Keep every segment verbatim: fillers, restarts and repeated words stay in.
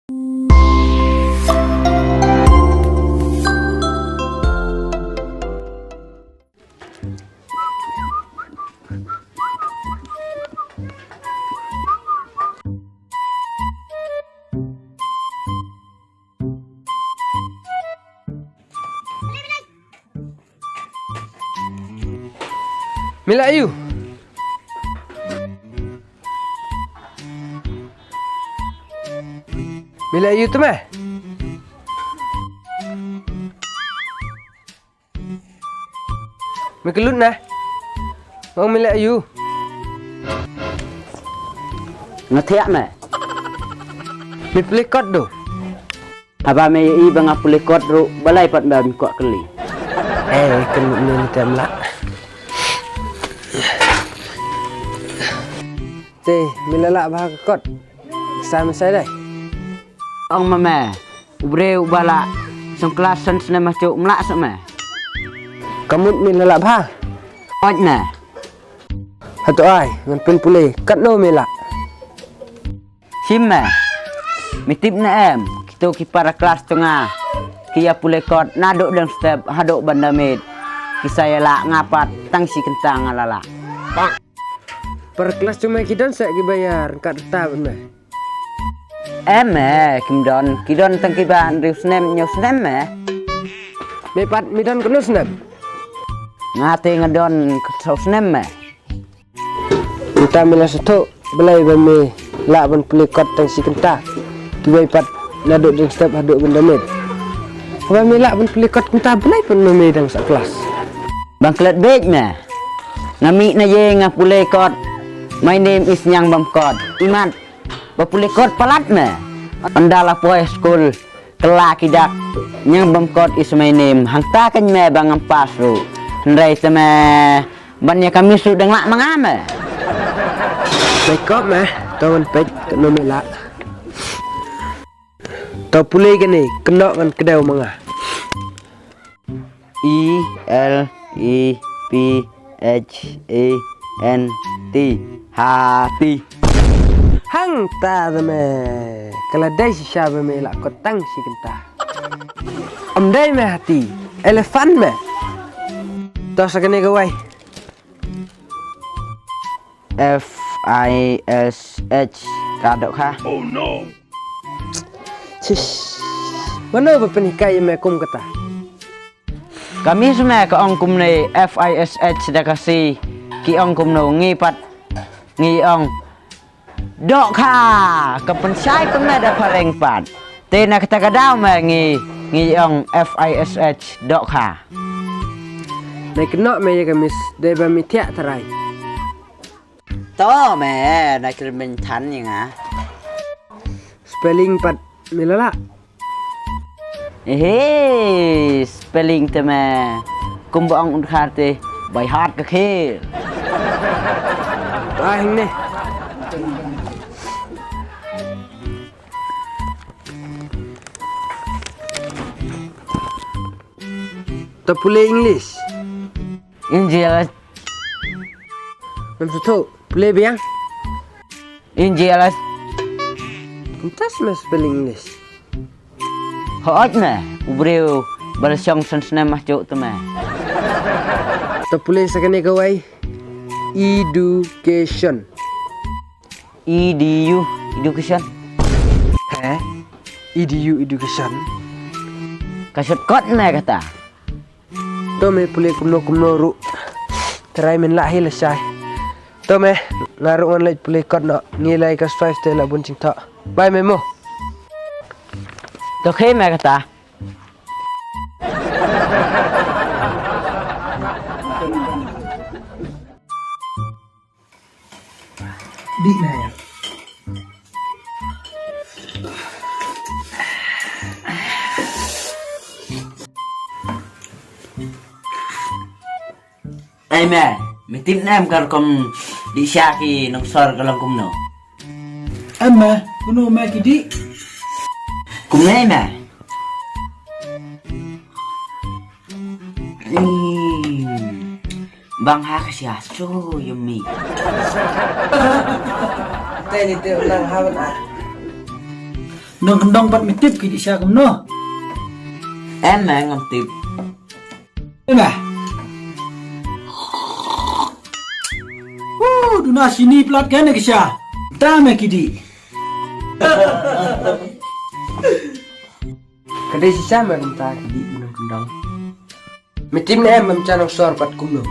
Me la ïoh. Me la ïoh te me. Me kyllut na. Ong me la ïoh. Nga thiah me. Me pule kot do. Haba me ïohi ba nga pule kot ruh, balei pat me kwah kylli? Eh, kynmaw ne me tem lah. Te, me la lah bha ka kot. Sa me sa dei. Ong ma me, u briew uba lah shong klas san snem hajuh, me lah shuh me? Ka mut me la lah bha. Oi me. Hato ai, ngan pynpule, katno me lah? Shim me. Me tip ne em, kito ki para klas jong nga ki ïa pule kot naduh dang step haduh ban da miet. Ki sa ïa lah, nga pat tang shi kynta nga la lah. Para klas jong me ki don sa kiba ïa ryngkat rta bad me? Em me, kim don, ki don tang kiba hynriew snem, hynñiew snem me. Me pat me don katno snem? Nga te nga don ka saw snem me. Mynta me la sngewthuh balei ba me lah ban pule kot tang shi kynta. Kiwei pat naduh dang step haduh ban da miet. Haba me lah ban pule kot kynta, balei pat me, me dang sah klas? Bang klet beit me. Nga mih na ïing nga pule kot. My name is Ñiangbamkot. Imat ba pule kot palat me. Ynda la poi skul, kylla ki dak, Ñiangbamkot is my name. Hangta kan me ba ngam pass ruh. Hynrei te me ban ïa ka miss ruh dang lah ma nga me. Peit kot me, to ngan peit katno me lah. To pule kane, kynnoh ngan kdew ma nga. E L E P H A N T. Hati. Hangta te me. Ka la dei shisha ba me lah kot tang shi kynta. Ym dei me hati. Elephant me. To sa kane kawei. F I S H, ka dohkha. Shish. Mano ba pynhikai ïa me kum kata? Ka miss me ka ong kumne F I S H da ka C, ki ong kumno, ngi pat ngi ong dohkha. Ka pynshai pynme da phareng pat. Te na kata ka daw me ngi, ngi ong F I S H, dohkha. Me kynnoh me ïa ka miss, dei ba me thiah tharai. To me, na kyrmen than ïa nga. Spelling pat me la lah? Ehe, spelling te me. Kumba ong u dkhar te, by heart ka khel. Ba hingne. To pule English. English. Ngam sngewthuh, pule biang. English. Kumta me spelling English? Hooid me, u briew ba la shong san snem hajuh te me. To pule sa kane kawei. Education. E D U, education. He? E D U, education. Ka shortcut me kata. To me pule kumno kumno ruh. Trai men lah hi lashai. To me, nga ruh ngan leit pule kot noh. Ngi lai ka swipe te la bun jingthoh. Bye me mo. To khie me kata. Dih na ïa. Ei me, me tip ne em ka rukom dih sha ki nongsor ka long kumno? Em me, kumno me ki dih? Kumne me. Hmm. Bang ha ka sia so yummy. Te ni te nang ha ban ah. Nongkyndong pat me tip ki dih sha kumno? Em, em ngam tip. Em, em. Uh, duna sini plat kane ki sha. Ta me ki dih. Ka dei shisha me kumta ki dih nongkyndong. Me tip ne em, em cha nongsor pat kumno?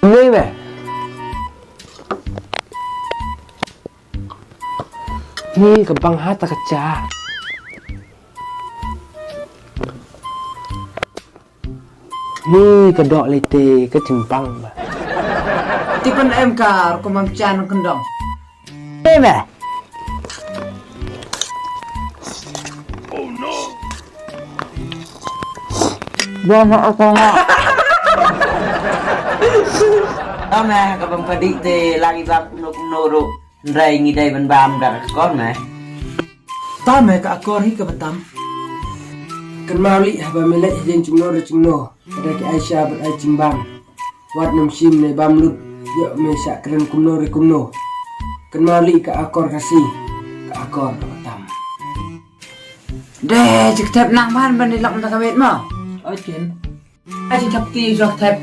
Ni me. Ni ka bang ha ta ka cha. Ni ka dok lei te ka chimpang ba. Tipen em ka rukom am cha nongkyndong. Ni me. Ba ma ka nga. Tame ka bang padi te lagi bang kumno kumno ruh. Ndai ngi dai ban bam da ka kor me. Tame ka akor hi ka batam. Kan mau li haba me leh jeng jingno re jingno. Kada ki Aisha bat ai jingbam. Wat nam shim ne bam lut. Yo me sha kren kumno re kumno. Kan mau li ka akor kasi. Ka akor ka batam. De, jik tep nang man ban di lok na ka wet mo. Okin. Ai jik tep ti jok tep.